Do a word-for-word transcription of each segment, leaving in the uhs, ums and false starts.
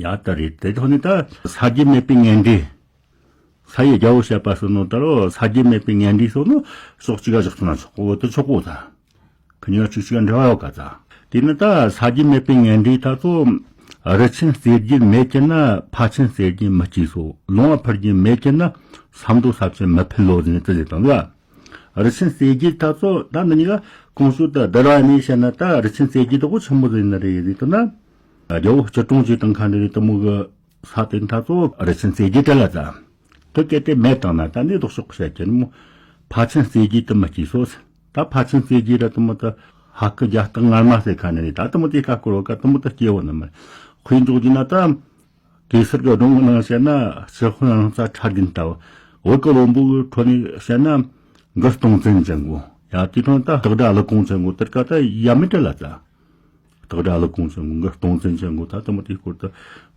ཡ་ད་རེད། དེ་ཐོག་ནས་ད་ས་རྒྱུ་མེད་པའི་ངན་འབྲས། ས་ཡི་རྒྱལ་པོ་བཤད་པ་སོགས་ནོ་ད་རོ། ས་རྒྱུ་མེད་པའི་ངན་འབྲས་སོགས་ནོ་ཕྱོགས་གཅིག་ག་བཞག་ཐུབ་ན་ཆོག་གོ། དེ་ཆོག་གོ་ད། ཁི་གཉིས་ཀ་གཅིག་གཅིག་ག་འབྲེལ་བ་ཡོད་ག་ད། དེ་ནི་ད་ས་རྒྱུ་མེད་པའི་ངན་འབྲས་ད་ཚོ། རི་ཆེན་རྩེ་རྒྱུད་མེད་ཀྱི་ན་ཕ་ཆེན་རྩེ་རྒྱུད་མི་སྐྱེ་སོ། ལུང་བ་འཕུར་རྒྱུ་མེད་ཀྱི་ན་ས་མདོ་ས་བཅད་མི་ཕུལ་ལོ་ཟེར་ནས་དེ་ཟེར་དང་ལ། རི་ཆེན་རྩེ་རྒྱུད་ད་ཚོ་ད་འདི་གཉིས་ཀ་གོང་ཞུས་ད་བསྡུར་བ་ནས་བཤད་ན་ད་རི་ཆེན་རྩེ་རྒྱུད་དེ་གོ་ཆེན་པོ་ཟིག་ཡིན་ནི་རེད་ཟེར་དུས་ན། རྒྱལ་པོ་སྐྱིད་གྲོང་གི་དང་ཁ་འདི་རེད་དེ་མོ་གི་ས་དེ་ད་ཚོ་རི་ཆེན་རྩེ་རྒྱུད་དེ་ལ་ད། དེ་གལ་ཏེ་མེད་བཏང་ན་ད་ནི་ལྡོག་ཕྱོགས་བཤད་ཀྱི་ནི་མོ། ཕ་ཆེན་རྩེ་རྒྱུད་དེ་མི་སྐྱེ་སོ། ད་ཕ་ཆེན་རྩེ་རྒྱུད་ར་དེ་མོ་ད་ཧ་ཀི་རྒྱ་སྟག་ངར་མ་ཟེར་ཁ་ནི་རེད། ད་དེ་མོ་དེ་ཀ་སྐོར་བ་ཀ་དེ་མོ་ད་སྐྱེ་བོ་ནི་མ་རེད། དཔེ་འཇོག་རྒྱུ་ན་ད། གེ་སར་གྱི་སྒྲུང་གི་ནང་བཤད་ན་སྤྱི་དཔོན་རང་རྩ་ཁྲ་རྒན་ལྟ་བུ། བོད་ཀྱི་བློན་པོ་གི་ཁྲོད་ནས་བཤད་ན་མགུར་སྟོང་བཙན་ཅན་གོ། ཡ་དེ་ཐོན་ད་སྟག་སྒྲ་ཀླུ་གོང་ཅན་གོ། དེར་ཀ་ད་ཡ་མི་བྲལ་ལ་ད། སྟག་སྒྲ་ཀླུ་གོང་ཅན་གོ་མགུར་སྟོང་བཙན་ཅན་གོ་ད་དེ་མོ་དེའི་སྐོར་དུ་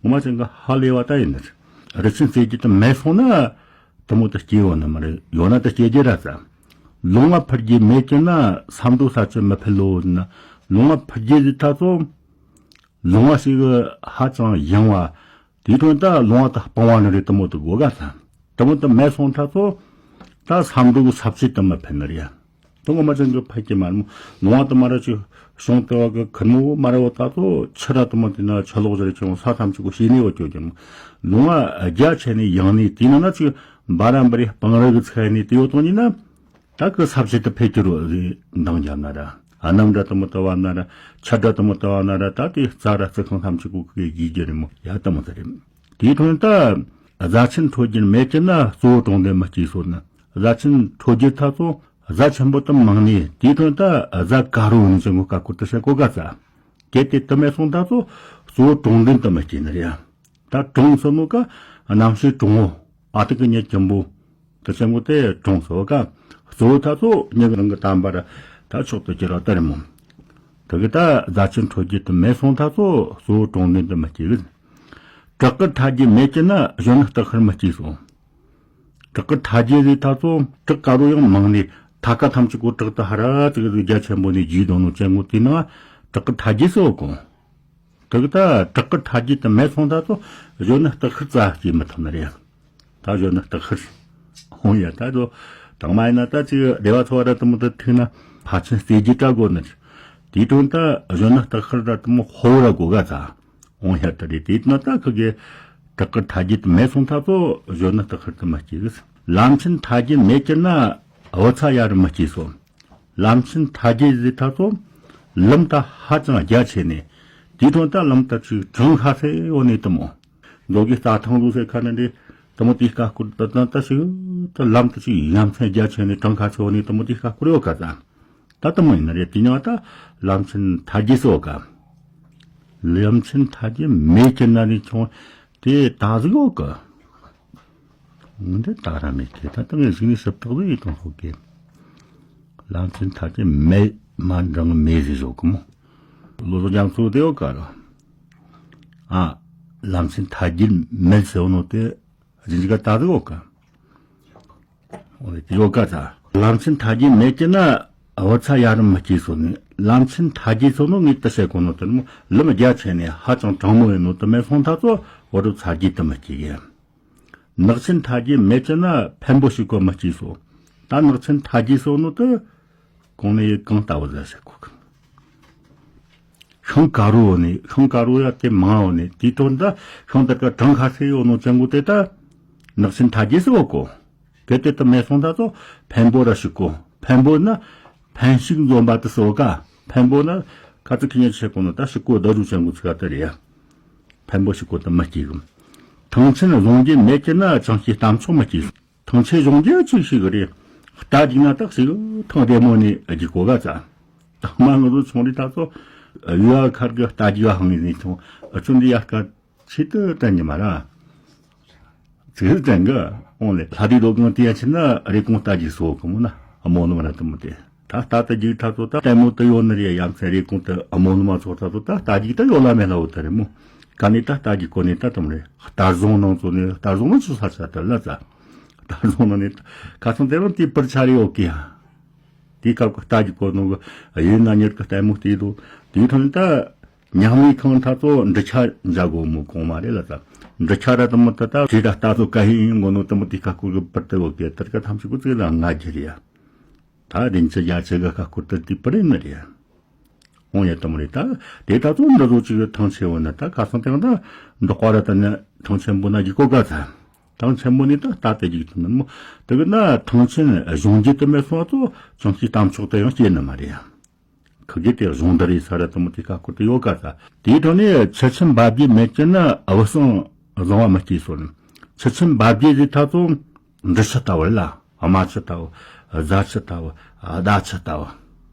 ངོ་མ་ཅན་གི་ཧ་ལས་བ་ད་ཡིན་ནི། རི་ཆེན་རྩེ་རྒྱུད་དེ་མེད་སོང་ན་དེ་མོ་ད་སྐྱེ་བོ་ནི་མ་རེད། ཡོད་ན་ད་སྐྱེ་རྒྱུ་ར་ཙ། ལུང་བ་འཕུར་རྒྱུ་མེད་ཀྱི་ན་ས་མདོ་ས་བཅད་མི་ཕུལ་ལོ་ཟེར་ན། ལུང་བ་འཕུར་རྒྱུ་ཟེར་ད་ཚོ། ལུང་བ་ཞིག་ཧ་ཅང་ཡངས་བ། དེའི་དོན་ད་ལུང་བ་ད་སྤང་བ་ནི་རེད་དེ་མོ་དུ་གོ་ག་ས། དེ་མོ་དུ་མེད་སོང་ད་ཚོ། ད་ས་མདོ་གི་ས་བཅད་དུ་མི་ཕན་ནི་རེད། དེ་ངོ་མ་ཅན་གྱི་ཕ་སྐྱེ་མ་རེད་མོ། ལུང་བ་དུ་མ་ར་ཅིག་བྱུང་དེ་བ་གི་ཁུར་མོ་མ་ར་བ་ད་ཚོ་ཆུ་ར་དུ་མ་དེ་ན་ཆུ་ལོག་ཟེར་ཅིག་ས་ཐམས་ཅད་གོ་ཤེས་ནས་བ་ཅོ་ཅན་མོ། ལུང་བ་རྒྱ་ཆེ་ནས་ཡངས་ནས་དེ་ན་ན་ཅིག་འབའ་ར་འབའ་རི་སྤང་རི་གི་ཚ་ནས་དེ་ཡོད་དོ་ནི་ན། ད་གི་ས་བཅད་དུ་ཕེ་ཀྱི་རོ་རེ་འདང་རྒྱབ་ན་ར། ཨ་ནམ་འདྲ་དུ་མོ་དུ་བ་ན་ར། ཆ་འདྲ་དུ་མོ་དུ་བ་ན་ར། ད་དེ་རྩ་ར་རྩི་ཁང་ཐམས་ཅད་གུ་གི་གི་གི་རེ་མོ་ཡ་དུ་མོ་ད་རེ། དེའི་དོན་ད་རྫ་ཆེན་ཁྲོད་རྒྱུད་མེད་ཀྱི་ན་གཙོ་བོ་གྲོང་སྡེ་མི་སྐྱེ་སོ་ན། རྫ་ཆེན་ཁྲོད་རྒྱུད་ད་ཚོ་རྫ་ཆེན་པོ་དུ་མང་ནས་དེའི་དོན་ད་རྫ་དཀར་རོ་ནི་ཅན་གོ་ཀ་ཀུར་དུ་བཤད་གོ་ག་ཙ། གལ་ཏེ་དུ་མེད་སོང་ད་ཚོ་གཙོ་བོ་གྲོང་སྡེ་དུ་མི་སྐྱེ་ནི་རེད། ད་གྲོང་སོ་ནོ་ཀ་རྣམ་ཤེས་གྲོང་བོ། ཨ་ཏི་ཀི་ཉེ་ཅན་པོ། དེ་ཆེན་པོ་དེ་གྲོང་སོ་ཀ། གཙོ་བོ་ད་ཚོ་ཉེ་གི་རང་གི་དམ་པར་ད་ཕྱོགས་དུ་གྱུར་བ་ལྟར་མོ། དེ་གི་ད་རྫ་ཆེན་ཁྲོད་རྒྱུད་དུ་མེད་སོང་ད་ཚོ་གཙོ་བོ་གྲོང་སྡེ་དུ་མི་སྐྱེ་གི། བྲག་དཀར་ཐ་རྒྱུད་མེད་ཀྱི་ན་གཞོན་ནུ་སྟག་ཤར་མི་སྐྱེ་སོང་། བྲག་དཀར་ཐ་རྒྱུད་རེད་ད་ཚོ་བྲག་དཀར་རོ་ཡང་མང་ནས་ཐ་ཀ་ཐམས་ཅད་གོ་བྲག་ཏུ་ཧ་ར་ཙི་གི་རྒྱ་ཆེན་པོ་ནས་རྒྱུད་དོ་ནོ་ཅན་གོ་དེ་ན་བྲག་དཀར་ཐ་རྒྱུད་སོ་གོ། དེ་གི་ད་བྲག་དཀར་ཐ་རྒྱུད་དུ་མེད་སོང་ད་ཚོ་གཞོན་ནུ་སྟག་ཤར་རྩ་སྐྱེ་མི་ཐུབ་ནི་རེད། ད་གཞོན་ནུ་སྟག་ཤར། ཧོང་ཡ་ད་ཚོ་དང་མ་ཡིན་ན་ད་ཅིག་སྡེ་བ་ཚོ་བ་ར་དུ་མོ་དུ་ཐུག་ན་ཕ་ཆེན་རྩེ་རྒྱུད་བྲག་དགོ་ནི། དེའི་དོན་ད་གཞོན་ནུ་སྟག་ཤར་ར་དུ་མོ་ཧོ་ར་དགོ་ག་ཚ། ཧོང་ཡ་ད་རེད། དེ་ན་ད་ཁི་གེ་བྲག་དཀར་ཐ་རྒྱུད་དུ་མེད་སོང་ད་ཚོ་གཞོན་ནུ་སྟག་ཤར་དུ་མི་སྐྱེ་གི། ལམ་ཆེན་ཐ་རྒྱུད་མེད་ཀྱི་ན་བུ་ཚ་ཡ་རུ་མི་སྐྱེ་སོ། ལམ་ཆེན་ཐ་རྒྱུད་ཟེར་ད་ཚོ་ལམ་ད་ཧ་ཅང་རྒྱ་ཆེ་ནས་དེའི་དོན་ད་ལམ་ད་ཅིག་གྲང་ཁ་སེ་འོ་ནས་དུ་མོ། མདོ་གི་རྩྭ་ཐང་ལུ་སེ་ཁ་ནས་འདི་དུ་མོ་དེའི་ཀ་སྐོར་ད་ད་ད་ཞིག་ད་ལམ་ད་ཅིག་ཡ་མཚན་རྒྱ་ཆེ་ནས་གྲང་ཁ་སེ་འོ་ནས་དུ་མོ་དེའི་ཀ་སྐོར་ཡོད་ག་ད། ད་དུ་མོ་ཡིན་ན་རེད། དེ་ཉང་ད་ལམ་ཆེན་ཐ་རྒྱུད་སོ་ག། ལམ་ཆེན་ཐ་རྒྱུད་མེད་ཀྱི་ན་ནི་ཆུང་དེ་ད་ཟིག་ཡོད་ག། འདི་ད་ར་མེད་ཀི་ད་ད་ངས་གཟིགས་ནས་ཞིབ་ཐག་ཏུ་ཡིད་དུ་འཕྲོག་གི། ལམ་ཆེན་ཐ་ཀི་མེད་མ་འགྲང་མེད་ཟེར་བཟོ་གི་མོ། ལོ་ཟོ་རྒྱ་མཚོ་དེ་ཡོད་ག་ར། ཨ། ལམ་ཆེན་ཐ་རྒྱུད་མེད་ཟེར་བ་ནོ་དེ་རྗེས་འཇིག་ག་ད་དུ་ཡོད་ག། འོ་དེ་ཡོད་ག་ད། ལམ་ཆེན་ཐ་རྒྱུད་མེད་ཀྱི་ན་བུ་ཚ་ཡ་རུ་མི་སྐྱེ་སོ་ནི། ལམ་ཆེན་ཐ་རྒྱུད་སོ་ནོ་ངས་དུ་བཤད་གོ་ནོ་དེ་མོ་ལམ་རྒྱ་ཆེ་ནས་ཧ་ཅང་གྲང་མོ་ཡིན་ནོ་དུ་མེད་སོང་ད་ཚོ་བུ་རུ་ཚ་རྒྱུད་དུ་མི་སྐྱེ་གི། ནགས་ཆེན་ཐ་རྒྱུད་མེད་ཀྱི་ན་འཕན་པོ་ཞིག་གོ་མི་སྐྱེ་སོ། ད་ནགས་ཆེན་ཐ་རྒྱུད་སོ་ནོ་དུ་གོང་ནས་ཡི་གང་ལྟ་བུ་ཟ་ཟེར་གོ་གི། ཤིང་དཀར་རོ་ནི་ཤིང་དཀར་རོ་ཡ་དེ་མང་བ་ནི་དེའི་དོན་ད་ཤིང་དེ་ཀ་གྲང་ཁ་སེ་ཡོད་ནོ་ཅན་གོ་དེ་ད་ནགས་ཆེན་ཐ་རྒྱུད་སོ་གོ། གལ་ཏེ་དུ་མེད་སོང་ད་ཚོ་འཕན་པོ་ར་ཞིག་གོ། འཕན་པོ་ན་འཕན་ཞིག་འཛོམས་པ་དུ་སོ་ག། འཕན་པོ་ན་ཁ་ཚིག་ཁི་ཉེ་ཆེ་གོ་ནོ་ད་ཞིག་གོ་ད་རུ་ཅན་གོ་ཚིག་ག་དེ་རེད་ཡ། འཕན་པོ་ཞིག་གོ་དུ་མི་སྐྱེ་གི། ཐང་ཆེན་གཞུང་རྒྱུད་མེད་ཀྱི་ན་ཅང་ཤེས་གཏམ་ཆོག་མི་སྐྱེ། ཐང་ཆེན་གཞུང་རྒྱུད་ཅིག་ཤེས་གི་རེད། རྟ་རྒྱུག་ན་ཏག་ཞིག་ཐང་བདེ་མོ་ནས་རྒྱུག་གོ་ག་ཙ། ཐང་མ་ང་ཚོ་ཆུང་རི་ད་ཚོ་ཡུལ་ཁར་གི་རྟ་རྒྱུག་ཧང་ཡིན་ནས་ཆུང་ཨ་ཆུང་འདི་ཡ་སྐད་ཆེད་དུ་བསྟན་གྱི་མ་ར། ཚིག་དྲན་གི། འོང་ལེ་ལྷ་དེ་རྡོ་གང་དེ་ཡ་ཕྱིན་ན་རེ་གོང་རྟ་རྒྱུག་སོ་གི་མོ་ན་ཨ་མོ་ནུ་མ་ར་དུ་མོ་དེ། ད་རྟ་དུ་རྒྱུག་ད་ཚོ་ད་ལྟད་མོ་དུ་ཡོད་ནི་རེད། ཡ་མཚན་རེ་གོང་དུ་ཨ་མོ་ནུ་མ་ཚོ་ད་ཚོ་ད་རྟ་རྒྱུག་ད་ཡོད་ལ་མེད་ལ་འོ་ད་རེད་མོ། ག་ནས་ད་རྟ་རྒྱུག་གོ་ནས་ད་དུ་མོ་རེད། རྟ་རྫོང་ནང་ཚོ་ནས་རྟ་རྫོང་ནང་ཚོ་ས་ཆ་དུ་ལ་ཙ། རྟ་རྫོང་ནང་ནས་ཁ་སང་དེ་རིང་དེ་པར་ཆ་རེ་ཡོད་ཀི་ཡ། དེ་སྐབས་ཀྱི་རྟ་རྒྱུག་གོ་ནོ་གི་ཡིན་ན་ཉེར་གི་ལྟད་མོ་དེ་དུ་དེའི་ཐོག་ནས་ད། ཉང་མའི་ཁང་ཐ་ཚོ་འབྲི་ཆ་འཇའ་གོ་མོ་གོང་མ་རེད་ལ་ད། འབྲི་ཆ་ར་དུ་མོ་ད་ད་བྲིས་ར་ལྟ་ཚོ་ག་ཧི་ཡིན་གོ་ནོ་དུ་མོ་དེ་ཁ་ཁུ་གི་པར་དུ་བོ་གེ་ཏར་ཀ་ཐམས་ཅད་གོ་ཚིག་ལ་ང་རྒྱུ་རེད་ཡ། ད་རིན་ཆེ་རྒྱ་ཆེ་གི་ཁ་ཁུ་ཏུ་དེ་པར་ཡིན་ནི་རེད་ཡ། འོང་ཡ་དུ་མོ་རེད་ད། དེ་ད་ཚོ་འདི་ཚོ་ཅིག་གི་ཐང་ཆེ་བོ་ན་ད་ཁ་སང་དེང་ད་འདི་ཀ་ར་ད་ནི་ཐང་ཆེན་པོ་ན་གི་གོ་ག་ཚ། ཐང་ཆེན་པོ་ནི་ད་ལྟ་དེ་གི་དུ་མོ་དུ་གི་ན་ཐང་ཆེན་གཞུང་རྒྱུ་དུ་མེད་སོང་ཚོ་ཅང་ཅི་གཏམ་ཕྱོགས་དུ་ཡང་སྐྱེ་ནི་མ་རེད་ཡ། ཁུ་གེ་དེ་གཞུང་འདི་རེད་ས་ར་དུ་མོ་དེ་ཁ་ཁུ་ཏུ་ཡོད་ག་ཚ། དེའི་ཐོག་ནས་ཆུ་ཆེན་འབབ་རྒྱས་མེད་ཀྱི་ན་བུ་སང་བཟང་བ་མི་སྐྱེས་སོ་ནི། ཆུ་ཆེན་འབབ་རྒྱས་ཟེར་ཐ་ཚོ་འབྲི་ཆུ་ལྟ་བུ་ལ་རྨ་ཆུ་ལྟ་བུ་རྫ་ཆུ་ལྟ་བུ་ཟླ་ཆུ་ལྟ་བུ།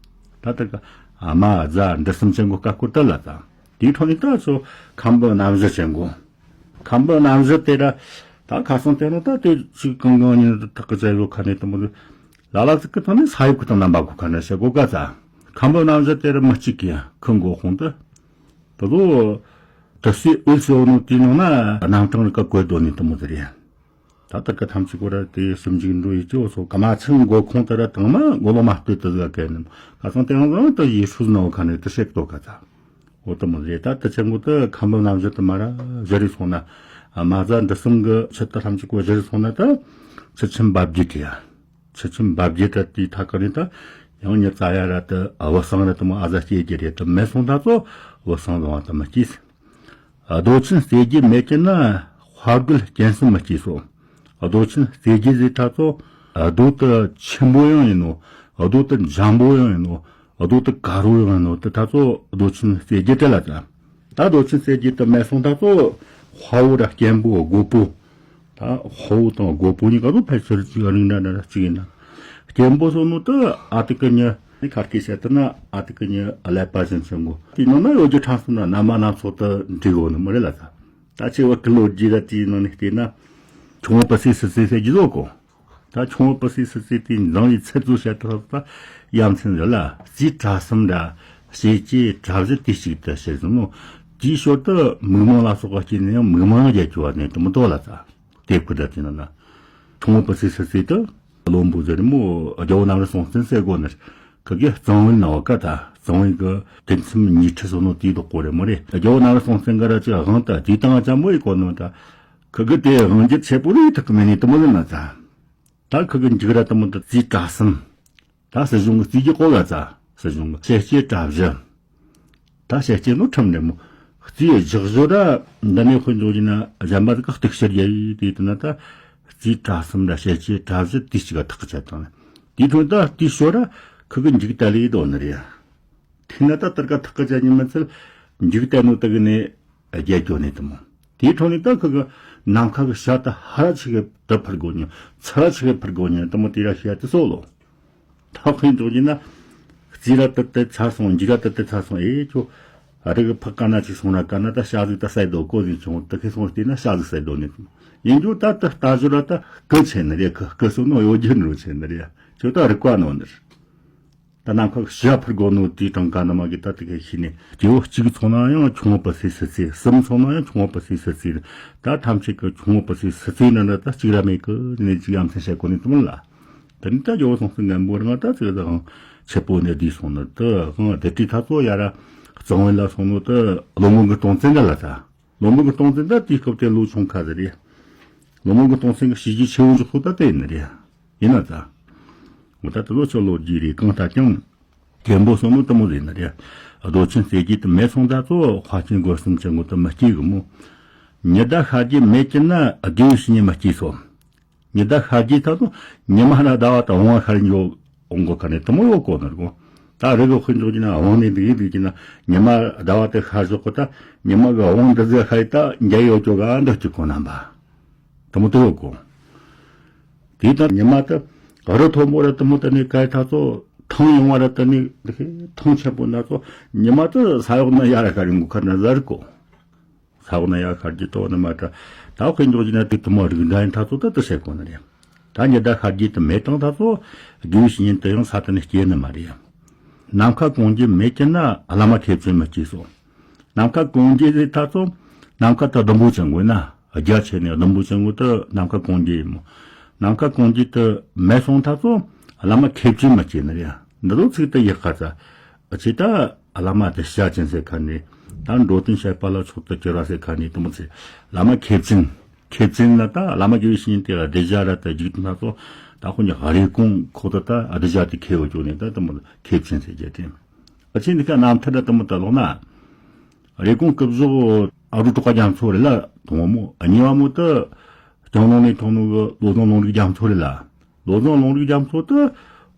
ད་ལྟ་གི་རྨ་རྫ་འབྲི་གསུམ་ཅན་གོ་ཀ་ཀུ་ཏི་ལ་ད། དེའི་ཐོག་ནས་ད་ཚོ་ཁམ་བུ་གནམ་བཞི་ཅན་གོ། ཁམ་བུ་གནམ་བཞི་དེ་ར་ད་ཁ་སང་དེ་ནོ་ད་དེ་ཅིག་གང་གང་ཉིན་དུ་ཐག་གི་ཅ་ཡོད་ཁ་ནས་དུ་མོ་ལ་ལ་ཚིག་གི་ཐོག་ནས་ས་ཡོད་གི་དང་རྣམ་པ་གོ་ཁ་ནས་བཤད་གོ་ག་ཚ། ཁམ་བུ་གནམ་བཞི་དེ་ར་མི་གཅིག་གི་ཁུ་མགོ་ཁོང་དུ། དེ་ཚོ་དུ་སི་ཨུལ་སི་འོ་ནོ་དེ་ནང་ན་རྣམ་གྲངས་རིག་ག་བཀོད་དོ་ནི་དུ་མོ་དེ་རེད། ད་ལྟ་གི་ཐམས་ཅད་ཀོ་ར་དེ་སུམ་ཅིག་འགྲོ་ཡི་ཅོ་སོ་ཀ་མ་ཆང་མགོ་ཁོང་དེ་ར་དང་མ་མགོ་ལོ་མ་སྟོད་དུ་ཟ་གེ་ནམ་ཁ་སང་དེ་རང་རང་དུ་ཡི་ཧྲུ་ནོ་ཁ་ནས་དུ་ཤེག་ཏོ་ག་ཚ། འོ་དུ་མོ་རེད་ད་དུ་ཆེན་པོ་དུ་ཁམ་བུ་གནམ་བཞི་དུ་མ་ར་བཞི་རེ་སོང་ན་མ་ཟ་འབྲི་གསུམ་གི་ཆུ་དུ་ཐམས་ཅད་ཀོ་བཞི་རེ་སོང་ན་ད་ཆུ་ཆེན་འབབ་རྒྱས་དེ་ཡ། ཆུ་ཆེན་འབབ་རྒྱས་ད་དེ་ཐ་ཀ་ནས་ད་ཡང་ཉི་ཙ་ཡ་ར་དུ་བུ་སང་ར་དུ་མོ་ཨ་ཟ་སྐྱེ་རྒྱུ་རེད་དུ་མེད་སོང་ད་ཚོ་བུ་སང་བཟང་བ་དུ་མི་སྐྱེས། རྡོ་ཆེན་རྩེ་རྒྱས་མེད་ཀྱི་ན་དཔའ་རྒོད་རྐྱེན་གསུམ་མི་སྐྱེས་སོ། རྡོ་ཆེན་རྩེ་རྒྱས་ཟེར་ཐ་ཚོ་རྡོ་དུ་ཆེན་པོ་ཡང་ཡིན་ནོ། རྡོ་དུ་འཇམ་པོ་ཡང་ཡིན་ནོ། རྡོ་དུ་དཀར་པོ་ཡང་ཡིན་ནོ་དུ་ཐ་ཚོ་རྡོ་ཆེན་རྩེ་རྒྱས་དེ་ལ་ད། ད་རྡོ་ཆེན་རྩེ་རྒྱས་དུ་མེད་སོང་ད་ཚོ་དཔའ་བོ་ར་རྐྱེན་པོ་རྒོད་པོ། ད་དཔའ་བོ་དང་རྒོད་པོ་གཉིས་ཀ་ཚོ་ཕལ་ཆེར་གཅིག་རིང་འདྲ་འདྲ་གཅིག་ཡིན་ན། རྐྱེན་པོ་སོ་ནོ་དུ་ཨ་ཏི་ཀི་ཉི་ནི་ཁར་སྐད་བཤད་དུ་ན་ཨ་ཏི་ཀི་ཉི་ཀླད་པ་བཞིན་ཆེན་པོ་དེ་ནང་ན་ཡོད་རྒྱུ་ཕྲན་གསུམ་ན་རྣམ་པ་སྣ་ཚོགས་དུ་འབྲི་གོ་ནི་མོ་རེད་ལ་ད། ད་ཆེ་བ་ཀི་ལོ་རྒྱུ་ར་དེའི་ནང་ནས་བལྟས་ན་ཁྱུང་པོ་སི་སི་སི་ཟེར་རྒྱུ་ཟོ་གོ། ད་ཁྱུང་པོ་སི་སི་སི་དེའི་འཛམ་བུའི་ཚད་གཙོ་བཤད་ཐུབ་ད་ཡ་མཚན་ཡོད་ལ་རྩིས་གྲྭ་གསུམ་ར་བྱེད་ཀྱི་གྲྭ་བཞི་དེ་གཅིག་ཏུ་བྱེད་ཟིན་ནོ། དེའི་ཞོར་དུ་མིག་མང་ལ་སོགས་པ་སྐྱེས་ནས་ཡང་མིག་མང་རྒྱལ་སྐྱོ་བ་ནས་དུ་མི་དོ་ལ་ད་དེ་ཁུ་ད་དེ་ན་ན་ཁྱུང་པོ་སི་སི་སི་དུ་བློན་པོ་ཟེར་མོ་རྒྱལ་བོ་རྣམ་རྒྱལ་སྲོང་བཙན་ཟེར་གོ་ནི་ག་གི་གཙང་བོའི་ནང་བ་ཀ་ད་གཙང་བོའི་གི་དུས་མཚམས་ཉི་ཁྲི་སོ་ནོ་དེའི་ལོག་གོ་རེ་མོ་རེ་རྒྱལ་བོ་རྣམ་རྒྱལ་སྲོང་བཙན་ག་ར་ཅི་དབང་ད་དེའི་དང་ཅམ་པོ་ཡི་གོ་ནོ་ད། ཁུ་གི་དེ་དབང་སྒྱུར་ཆེ་པོ་རེ་ཐག་གི་མེད་ནི་དུ་མོ་ལེ་ན་ཚ། ད་ཁུ་གི་འཇིག་ར་དུ་མོ་དུ་རྩིས་གྲྭ་གསུམ། ད་སྲིད་གཞུང་གི་རྩིས་ཀྱི་གོ་ག་ཚ་སྲིད་གཞུང་གི་ཤེས་སྐྱེས་གྲྭ་བཞི། ད་ཤེས་སྐྱེས་ནོ་ཁྲིམས་འདྲ་མོ། རྩིས་བཞག་བཞོ་ར་འདི་ནས་དཔེ་འཇོག་རྒྱུ་ན་གཞན་པ་དུ་ག་གཏུག་བཤེར་ཡ་ཡི་དེ་དུ་ན་ད་རྩིས་གྲྭ་གསུམ་ར་ཤེས་སྐྱེས་གྲྭ་བཞི་དུས་གཅིག་ག་ཐག་གི་ཆ་དང་། དེའི་ཐོག་ད་དེའི་ཞོར་ར་ཁུ་གི་འཇིག་ད་ལེ་དོ་ནི་རེད། དེ་ན་ད་ལྟར་ཀ་ཐག་གི་ཅན་ཉི་མ་ཚལ་འཇིག་རྟེན་ནོ་དག་ནས་རྒྱལ་སྐྱོ་ནས་དུ་མོ། དེའི་འཕྲོ་ནས་ད་ཁུ་གི་ནམ་མཁའ་གི་བྱ་དུ་ཧ་ར་ཆི་གི་དུ་འཕུར་དགོ་ཉི་ཚ་ར་ཆི་གི་འཕུར་དགོ་ཉི་དུ་མོ་དེ་ར་ཤེས་དུ་སོ་ལོ། ཐག་ཧིན་འགྲོ་ཉི་ན་རྩིས་ར་དུ་དུ་ཚ་སོང་འཇིག་ར་དུ་དུ་ཚ་སོང་ཨེ་ཁྱོ་རི་གི་ཕག་ཀ་ན་ཅིག་སོང་ན་ཀ་ན་ད་ཤ་ཟིག་ད་སའི་རྡོ་ཀོ་ཟིག་བྱུང་དུ་ཁི་སོང་སྟེ་ན་ཤ་ཟིག་སའི་རྡོ་ནས་དུ་མོ་ཡིན་རྒྱུ་ད་དུ་ལྟ་ཞོར་ར་ད་ཀི་ཆེ་ནི་རེད་ཁི་ཀི་སོ་ནོ་ཡོ་རྒྱུ་འགྲོ་ཆེ་ནི་རེད་ཁྱོ་ད་རི་ཀ་ནོ་ནི་རེད། ད་ནམ་མཁའ་ཤི་ཡ་འཕུར་དགོ་ནོ་དེའི་གྲངས་ཀ་ནི་མ་གི་ད་དེ་ག་ཤི་ནས་སྐྱེ་བོ་གཅིག་ཚོགས་ན་ཡང་ཁྱུང་པོ་སི་སི་སི་གསུམ་ཚོགས་ན་ཡང་ཁྱུང་པོ་སི་སི་སི་ད་ཐམས་ཅད་ཀྱི་ཁྱུང་པོ་སི་སི་སི་ནི་ནི་ད་གཅིག་ར་མེད་གི་ནི་གཅིག་ཡ་མཚན་བཤད་གོ་ནི་དུ་མིན་ལ། དེ་ནི་ད་སྐྱེ་བོ་སོང་སི་ངན་པོ་རང་ད་ཚེ་དང་ཆེ་པོ་ནས་བསྡུས་སོང་ནི་དུ་ཧང་དེ་དུས་ད་ཚོ་ཡ་ར་གཙང་བོན་ལ་སོང་ནོ་དུ་བློན་པོ་གི་སྟོང་བཙན་འདྲ་ལ་ད། བློན་པོ་གི་སྟོང་བཙན་ད་དེའི་སྐབས་དེ་ལོ་ཆུང་ཁ་ཟེར་རེད། བློན་པོ་གི་སྟོང་བཙན་གི་བྱས་རྗེས་ཆེ་བོ་འཇོག་ཐུབ་ད་དེ་ཡིན་ནི་རེད། ཡིན་ན་ད། འོ་ད་དེ་ལོ་ཆོ་ལོ་རྒྱུས་རེད་གང་ལྟར་ཀྱང་། རྒན་པོ་སོང་ནོ་དུ་མོ་ཟེར་ནི་རེད། རྡོ་ཆེན་རྩེ་རྒྱས་དུ་མེད་སོང་ད་ཚོ་དཔའ་ཆེན་སྒོ་གསུམ་ཆེན་པོ་དུ་མི་སྐྱེ་གི་མོ། ཉི་ཟླ་ཤར་རྒྱུ་མེད་ཀྱི་ན་དགེ་བའི་བཤེས་གཉེན་མི་སྐྱེ་སོ། ཉི་ཟླ་ཤར་རྒྱུ་ད་དུང་ཉི་མ་ན་ཟླ་བ་དང་བོང་བ་ཤར་འགྱོ་འོང་གོ་ཁ་ནས་དུ་མོ་ཡོད་གོ་ནི་རེད་གོ། ད་རི་གི་དཔེ་འཇོག་རྒྱུ་ན་བོང་ནས་འདུག་འདུག་རྒྱུ་ན་ཉི་མ་ཟླ་བ་དེ་ཤར་ཞོག་གོ་ད་ཉི་མ་གི་བོང་འདི་ཟིག་ཤར་ད་འཇའ་ཡོད་ཅོ་ག་འདི་གཅིག་གོ་རྣམ་པ། དུ་མོ་དུ་ཡོད་གོ། དེ་ད་ཉི་མ་ད་རི་མཐོན་པོ་ར་དུ་མོ་ད་ནི་གའི་ད་ཚོ་ཐང་ཡོང་བ་ར་ད་ནི་ཐང་ཆེན་པོ་ན་ཚོ་ཉི་མ་ད་ས་འོག་ན་ཡ་ར་ཤར་ཡོང་གོ་ཁ་ན་ཟེར་གོ། ས་འོག་ན་ཡ་ཤར་རྒྱུ་ཏོ་ནི་མ་ད་ད་དཔེ་འཇོག་རྒྱུ་ན་དེ་དུ་མོ་རིགས་འདྲ་ཡིན་ད་ཚོ་ད་དུ་བཤད་གོ་ནི་རེད། ད་ཉི་ཟླ་ཤར་རྒྱུ་དུ་མེད་དང་ད་ཚོ་དགེ་བའི་བཤེས་གཉེན་དུ་ཡང་ས་དུ་ནི་སྐྱེ་ནི་མ་རེད། ནམ་མཁའ་གང་རྒྱུ་མེད་ཀྱི་ན་བླ་མ་ཁེབས་ཅན་མི་སྐྱེ་སོ། ནམ་མཁའ་གང་རྒྱུ་ཟེར་ད་ཚོ་ནམ་མཁའ་ད་ཟླུམ་པོ་ཅན་དགོས་ན་རྒྱ་ཆེ་ནས་ཟླུམ་པོ་ཅན་དགོས་ད་ནམ་མཁའ་གང་རྒྱུ་ཡིན་མོ། ནམ་མཁའ་གང་རྒྱུ་དུ་མེད་སོང་ད་ཚོ་བླ་མ་ཁེབས་ཅན་མི་སྐྱེ་ནི་རེད། འདི་ཚོ་ཚིག་ད་ཡག་ག་ཚ། ཨ་ཅེ་ད་བླ་མ་དེ་བྱ་ཅན་ཟེར་ཁ་ནས་ ད་འགྲོ་དོན་བྱེད་པ་ལ་མཆོག་ཏུ་གྱུར་པ་ཟེར་ཁ་ནས་དུ་མོ་ཚེ་བླ་མ་མཁས་བཙུན། མཁས་བཙུན་ལ་ད་བླ་མ་དགེ་བའི་བཤེས་གཉེན་དེ་ལ་གདུལ་བྱ་ར་ད་འཇིག་རྟེན་ན་ཚོ་ད་ཁོ་ཉིད་རེ་སྐོང་ཁོ་ད་ད་གདུལ་བྱ་དེ་མཁས་པོ་བྱུང་ནས་ད་དུ་མོ་མཁས་བཙུན་ཟེར་རྒྱུ་དེ། ཨ་ཆེན་འདི་ཁ་རྣམ་ཐར་ད་དུ་མོ་ད་ལོག་ན། རེ་སྐོང་སྐུ་གཟུགས་ཨ་རུ་གྲགས་པ་རྒྱ་མཚོ་རེད་ལ་དང་པོ་མོ། གཉིས་པ་མོ་ད་སྐྱོང་ལུང་ནས་ཐོན་ནོ་གི་བློ་བཟང་ལུང་རིགས་རྒྱ་མཚོ་རེད་ལ། བློ་བཟང་ལུང་རིགས་རྒྱ་མཚོ་ད་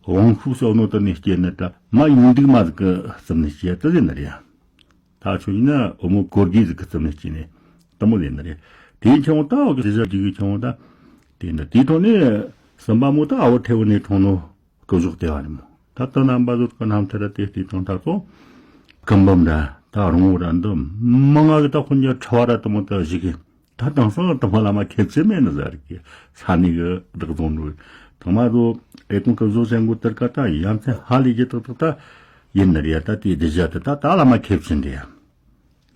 དབང་ཤུགས་སོགས་ནོ་ད་ནས་སྐྱེས་ནི་ད་མ་ཡིན་འདུག་མ་ཟིག་གི་ཙམ་ནས་སྐྱེས་ད་ཟེར་ནི་རེད། ད་ཆོས་ཡིན་ན་བུ་མོ་གོར་གི་ཟིག་གི་ཙམ་ནས་སྐྱེས་ནས་ད་མོ་ཟེར་ནི་རེད། དེའི་ཆུང་ད་འོ་གི་ཟེར་བྱ་རྒྱུ་གི་ཆུང་ད་དེ་ནི་དེའི་ཐོག་ནས་གསུམ་པ་མོ་ད་ཨ་བོ་ཐེ་བོ་ནས་ཐོན་ནོ། སྐུ་གཟུགས་ལྟེ་བ་རེད་མོ། ད་ལྟ་རྣམ་པ་ཚོ་གི་རྣམ་ཐར་དེ་ལྟའི་དོན་དག་ཚོ། སྐུ་འབུམ་ར་ད་རོང་བོ་ར་འདི་མི་ང་གི་ད་ཁོ་ཉ་ཁྲ་བ་ར་དུ་མོ་ད་ཞིག་གི་ད་དེང་སང་དུ་མོ་བླ་མ་མཁས་བཙུན་མེད་ནི་ཟེར་གི་ས་ནི་གི་བདག་རྫོང་རུ་ཐང་མ་ཚོ་ཨེ་ཀུང་སྐུ་གཟུགས་ཅན་གོ་ཏིར་ཀ་ད་ཡ་མཚན་ཧ་ལས་ཀྱི་ཏག་ཏག་ད་ཡིན་ནི་རེད་ད། དེ་དེ་བཞག་དེ་ད་ད་བླ་མ་མཁས་བཙུན་རེད།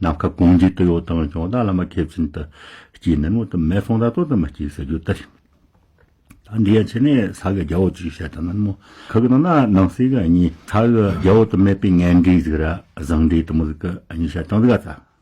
ནམ་མཁའ་གང་ཇི་ལྟར་ཡོད་དང་ཀྱང་ད་བླ་མ་མཁས་བཙུན་དུ་སྐྱེས་ནི་མོ་དུ་མེད་སོང་ད་ཏོ་དུ་མི་སྐྱེས་ཟེར་རྒྱུ་ལྟར། ད་འདི་ཡན་ཆད་ནས་ས་གི་རྒྱལ་པོ་ཅིག་བཤད་དང་ནི་མོ་ཁ་གི་ནང་ན་ནང་སྲིད་གི་གཉིས་ས་གི་རྒྱལ་པོ་དུ་མེད་པའི་ངན་འབྲས་ཟིག་ར་བཟང་འབྲས་དུ་མོ་ཟིག་གི་གཉིས་བཤད་དང་ཟིག་ག་ད།